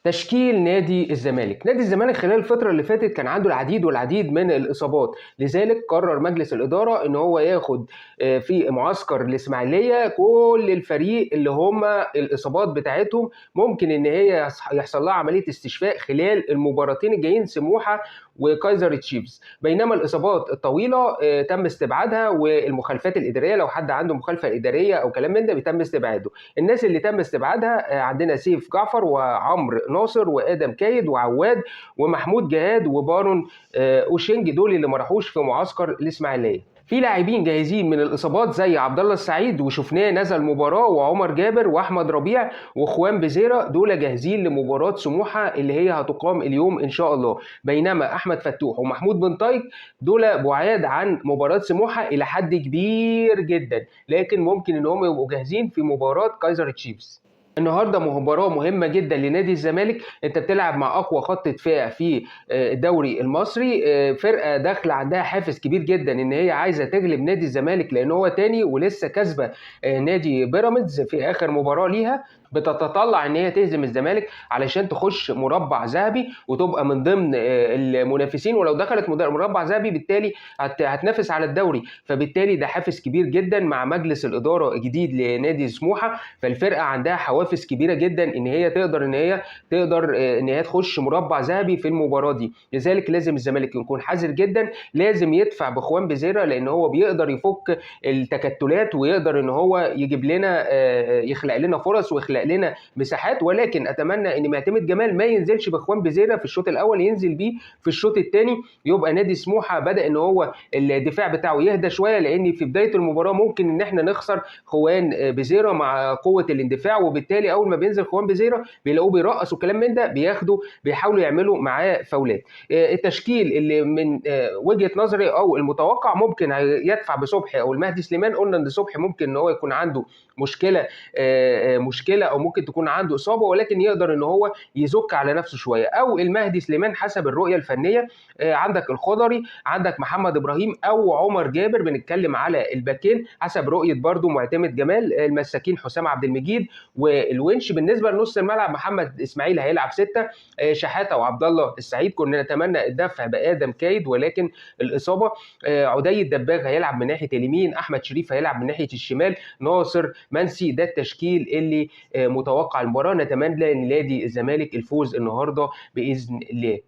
تشكيل نادي الزمالك. نادي الزمالك خلال الفترة اللي فاتت كان عنده العديد والعديد من الإصابات، لذلك قرر مجلس الإدارة إن هو ياخد في معسكر الإسماعيلية كل الفريق اللي هم الإصابات بتاعتهم ممكن إن هي يحصل لها عملية استشفاء خلال المباراتين الجايين سموحة وكايزر تشيفز. بينما الإصابات الطويلة تم استبعادها، والمخالفات الإدارية لو حد عنده مخالفة إدارية أو كلام من ده بيتم استبعاده. الناس اللي تم استبعادها عندنا سيف جعفر وعمرو ناصر وآدم كايد وعواد ومحمود جهاد وبارون أوشينج، دول اللي ما راحوش في معسكر الإسماعيلية. في لاعبين جاهزين من الإصابات زي عبد الله السعيد وشفناه نزل مباراة، وعمر جابر وأحمد ربيع وخوان بزيرة، دول جاهزين لمباراة سموحة اللي هي هتقام اليوم إن شاء الله. بينما أحمد فتوح ومحمود بن طايق دول بعاد عن مباراة سموحة إلى حد كبير جدا، لكن ممكن إن هم يبقوا جاهزين في مباراة كايزر تشيفز. النهارده مباراة مهمة جدا لنادي الزمالك، انت بتلعب مع اقوى خط دفاع في الدوري المصري، فرقة داخلة عندها حافز كبير جدا ان هي عايزة تغلب نادي الزمالك لان هو تاني ولسه كسبة نادي بيراميدز في اخر مباراة ليها، بتتطلع ان هي تهزم الزمالك علشان تخش مربع ذهبي وتبقى من ضمن المنافسين، ولو دخلت مربع ذهبي بالتالي هتنافس على الدوري، فبالتالي ده حافز كبير جدا مع مجلس الإدارة الجديد لنادي سموحة. فالفرقة عندها حوافز كبيرة جدا ان هي تقدر ان هي تخش مربع ذهبي في المباراة دي. لذلك لازم الزمالك يكون حذر جدا، لازم يدفع بخوان بزيرة لان هو بيقدر يفك التكتلات ويقدر ان هو يجيب لنا، يخلق لنا فرص ويخلق لنا مساحات. ولكن اتمنى ان معتمد جمال ما ينزلش بخوان بزيرة في الشوط الاول، ينزل بيه في الشوط الثاني، يبقى نادي سموحة بدأ ان هو الدفاع بتاعه يهدى شوية، لان في بداية المباراة ممكن ان احنا نخسر خوان بزيرة مع قوة الاندفاع، وبالتالي اول ما بينزل خوان بزيرة بيلاقوه بيرقص وكلام من ده، بيحاولوا يعملوا معاه فاولات. التشكيل اللي من وجهة نظري او المتوقع ممكن يدفع بصبحي او المهدي سليمان. قلنا ان صبحي ممكن ان هو يكون عنده مشكلة او ممكن تكون عنده اصابه، ولكن يقدر ان هو يزك على نفسه شوية، او المهدي سليمان حسب الرؤية الفنية. عندك الخضري، عندك محمد ابراهيم او عمر جابر، بنتكلم على الباكين حسب رؤية برده معتمد جمال. المساكين حسام عبد المجيد والونش. بالنسبة لنص الملعب محمد اسماعيل هيلعب 6، شحاته وعبد الله السعيد. كنا نتمنى الدفع بادم كايد ولكن الاصابة. عدي الدباغ هيلعب من ناحية اليمين، احمد شريف هيلعب من ناحية الشمال، ناصر منسي. ده التشكيل اللي متوقع المباراة. نتمنى لنادي الزمالك الفوز النهارده باذن الله.